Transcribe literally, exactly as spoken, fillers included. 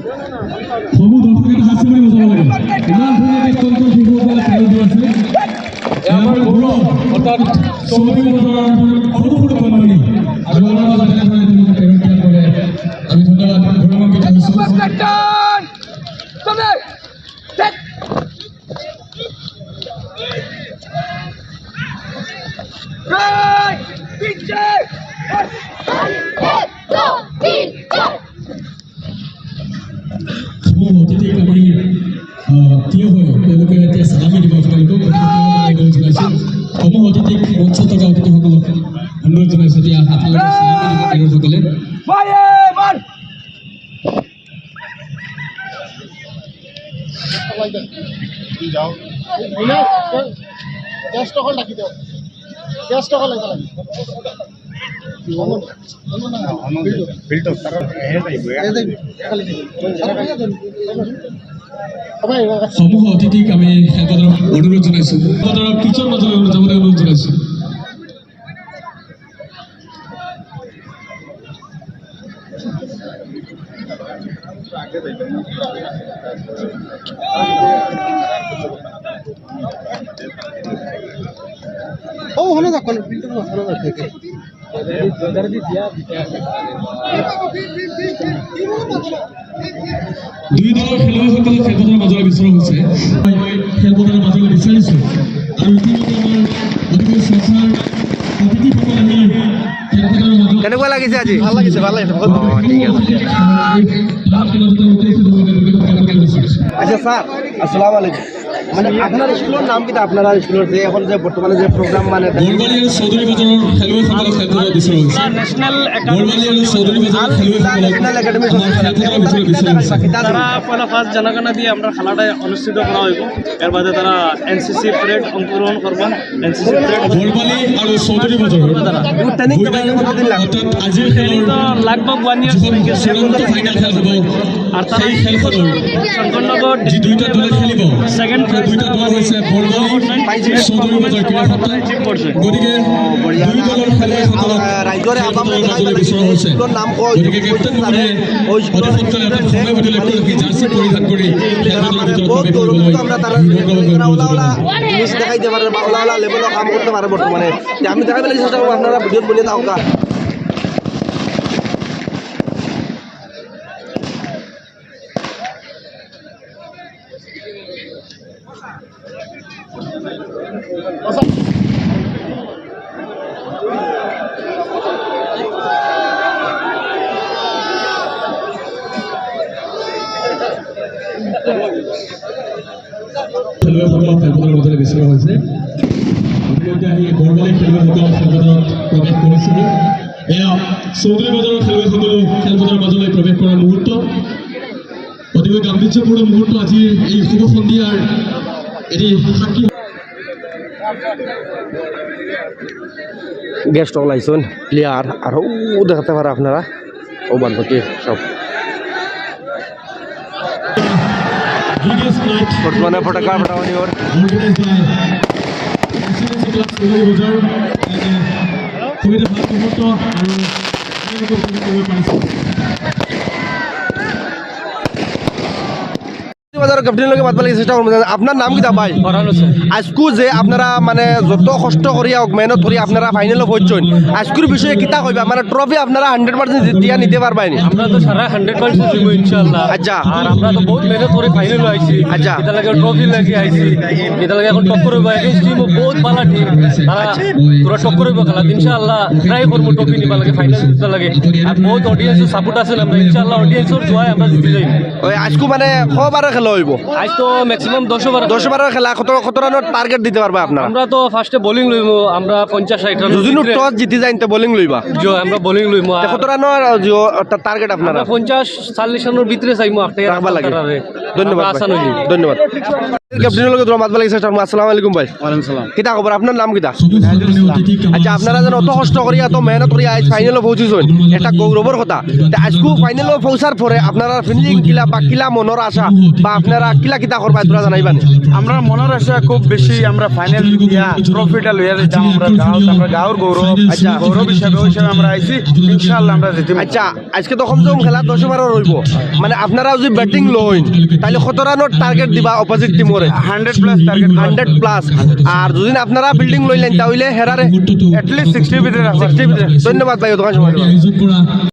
সমূহ দৰ্শকে হাত চাপৰি বজাব লাগে। ইমান ধুনীয়াকে কংকন শিশুসকলে খেল দি আছে। ইয়াৰ পৰা গৌৰৱ, অৰ্থাৎ চৌধুৰী বজাৰৰ সৰু সৰু কোম্পানী আৰু আমাৰ মাজত এনেধৰণে তেওঁলোকে পেৰেড তৈয়াৰ কৰে। আমি ধন্যবাদ, গৌৰৱান্বিত হৈছোঁ। সমূহ অতিথিক আমি, আহ, থিয় হৈ তেওঁলোকে এতিয়া চালামি দিব আপোনালোকক। গতিকে তেওঁলোকক অনুৰোধ জনাইছোঁ। সমূহ অতিথিক মঞ্চত থকা অতিথিসকলক অনুৰোধ জনাইছোঁ, এতিয়া আপোনালোকক চালামি দিব পেৰেডসকলে। সমূহ অতিথিক আমি খেলপথাৰৰ অনুৰোধ জনাইছোঁ। খেলপথাৰৰ পিছৰ মাজলৈ যাবলৈ অনুৰোধ জনাইছোঁ। ও, ওখানে যাক, ওখানে ফিল্টার ওখানে যাক। দুই দলৰ খেলুৱৈসকলক খেলপথাৰৰ মাজলৈ বিচৰা হৈছে। খেলপথাৰৰ মাজলৈ বিচাৰিছোঁ। আৰু ইতিমধ্যে আমাৰ অতিকৈ শ্ৰদ্ধাৰ অতিথিসকল আহি খেলপথাৰৰ মাজত কেনেকুৱা লাগিছে আজি? ভাল লাগিছে, ভাল লাগিছে, বহুত। অ, ঠিক আছে। আচ্ছা ছাৰ, আসসালামু আলাইকুম। মানে, আপোনাৰ স্কুলৰ নাম কিতা? আপোনাৰ স্কুলৰ যে এখন যে বৰ্তমানে যে প্ৰগ্ৰাম মানে বৰবালি আৰু চৌধুৰী বজাৰৰ খেলুৱৈসকলক খেলপথাৰত বিচৰা হৈছে। নেশ্যনেল একাডেমী বৰবালি আৰু চৌধুৰী বজাৰৰ খেলুৱৈসকলক নেশ্যনেল একাডেমী আমাৰ খেলপথাৰৰ ভিতৰত বিচৰা হৈছে। তারা পয়লা ফার্স্ট জানাকানা দিয়ে আমরা খেলাটা অনুষ্ঠিত করা হইব। এর বাদে তারা এনসিসি প্যারেড অংশগ্রহণ করবেন। এনসিসি প্যারেড বরবালি আৰু চৌধুৰী বজাৰৰ ট্ৰেইনিং কিমান দিন লাগে? অৰ্থাৎ আজিৰ খেলৰ ট্ৰেইনিং তো লাগভগ ওৱান ইয়াৰ যিখন চূড়ান্ত ফাইনেল খেল হ'ব, আৰু তারা সেই খেলখনৰ চন্দননগৰ যি দুইটা দলে খেলিব, ছেকেণ্ড সেই দুইটা দল হৈছে বৰবালি চৌধুৰী বজাৰ ক্ৰীড়া সত্তা। গতিকে দুই দলৰ খেলুৱৈসকলক খেলপথাৰৰ মাজলৈ বিচৰা হৈছে। গতিকে কেপ্টেইন মহোদয়ে অতি সোনকালে এটা সময় সুধিলে পৰহি জাৰ্চি পৰিধান কৰি খেলপথাৰৰ ভিতৰত প্ৰৱেশ কৰিবলৈ বিনম্ৰভাৱে অনুৰোধ জনালোঁ। জিনিস দেখাইতে পারে বা ওলা ওলা লেভেলও কাম করতে পারে বর্তমানে। তে আমি দেখাই পেলে চেষ্টা করবো, আপনারা ভিডিওত বলে দাও কা। খেলুৱৈসকলক খেলপথাৰৰ মাজলৈ বিচৰা হৈছে। ইতিমধ্যে আহি বৰবালি খেলুৱৈসকল খেলপথাৰত প্ৰৱেশ কৰিছেগৈ। এয়া চৌধুৰী বজাৰৰ খেলুৱৈসকলো খেলপথাৰৰ মাজলৈ প্ৰৱেশ কৰাৰ মুহূৰ্ত। অতিকৈ গাম্ভীৰ্যপূৰ্ণ মুহূৰ্ত আজিৰ এই শুভ সন্ধিয়াৰ এটি সাক্ষী। গেস্ট অকল আইছইন, প্লেয়ার, আর ও দেখাতে পারে আপনারা, ও বাদ বাকি সব। বর্তমানে ফটাকা ফাটাফাটি ওর। খুবই একটা ভালো মুহূর্ত, আর বাজারর ক্যাপ্টেন লগে মাতবার লাগি চেষ্টা করবো। আপনার নাম কিতা ভাই? ফরহান হোসেন। আইজকু যে আপনারা মানে যত কষ্ট করিয়া হোক, মেহনত করিয়া আপনারা ফাইনালো পৌঁছছইন, আইজকুর বিষয়ে কিতা কইবা? মানে ট্রফি আপনারা হান্ড্রেড পার্সেন্ট জিতিয়া নিতে পারবায়নি? আমরা তো সারা হান্ড্রেড পার্সেন্ট দিব ইনশাআল্লাহ। আচ্ছা। আর আমরা তো বহুত মেহনত করি ফাইনালো আইছি। আচ্ছা। এটা লাগে ট্রফি লাগে আইছি। এটা লাগে এখন টক্কর হইব, এগেইনস্ট টিমও বহুত ভালো টিম। তারা পুরা টক্কর হইব খেলা। ইনশাআল্লাহ ট্রাই করবো ট্রফি নিবার লাগে, ফাইনাল জিতবার লাগে। আর বহুত অডিয়েন্সর সাপোর্ট আছে আমরা। ইনশাআল্লাহ অডিয়েন্সর দোয়ায় আমরা জিতে যাই। ওই আইজকু মানে কবারর খেলা হইব? আইজ তো ম্যাক্সিমাম দশ ওভার। দশ ওভারর খেলা, কত, কত রানর টার্গেট দিতে পারবা আপনারা? আমরা তো ফার্স্টে বোলিং লইমু, আমরা পঞ্চাশ ষাট রান। যদি টস জিতি যাইন, তে বোলিং লইবা? জি, আমরা বোলিং লইমু। আর কত রানর, জি, ও, টা-, টার্গেট আপনারা? আমরা পঞ্চাশ চল্লিশ রানর ভিতরে চাইমু, আটটা রাখবা লাগে। ধন্যবাদ আমরা ভাই। আশা রইল। ধন্যবাদ। ক্যাপ্টেনর লগে দুইটা মাত বলা গেছে। আসসালামু আলাইকুম ভাই। ওয়ালাইকুম সালাম। কিতা খবর? আপনার নাম কিতা? নাজুল ইসলাম। আচ্ছা, আপনারা যেন অত কষ্ট করি এত মেহনত করি আইজ ফাইনালো পৌঁছিছইন, এটা গৌরবর কথা। তে আইজকু ফাইনালো পৌঁছার পরে আপনারা ফিলিং কিলা বা কিলা মনর আশা বা আপনারা কিলা কিতা করবা, তোরা জানাইবা নি? আমরা মনর আশা খুব বেশি, আমরা ফাইনাল দিয়া ট্রফিটা লইয়া যাইতাম আমরা গাঁওত, আমরা গাঁওর গৌরব। আচ্ছা। গৌরব হিসাবে, ওই হিসাবে আমরা আইছি। ইনশাআল্লাহ আমরা জিতিমু। আচ্ছা, আইজকে তো কমসে কম খেলা দশ ওভার রইবো, মানে আপনারা যদি ব্যাটিং লইন, তাইলে কতটা রানর টার্গেট দিবা অপোজিট টিমরে? Hundred plus target. Hundred plus. আর যদি আপনারা ফিল্ডিং লইলেন, তাইলে হেরারে অ্যাটলিস্ট সিক্সটি ভিতরে রাখবা। সিক্সটি ভিতরে। ধন্যবাদ ভাই, অতখান সময় দেওয়ার।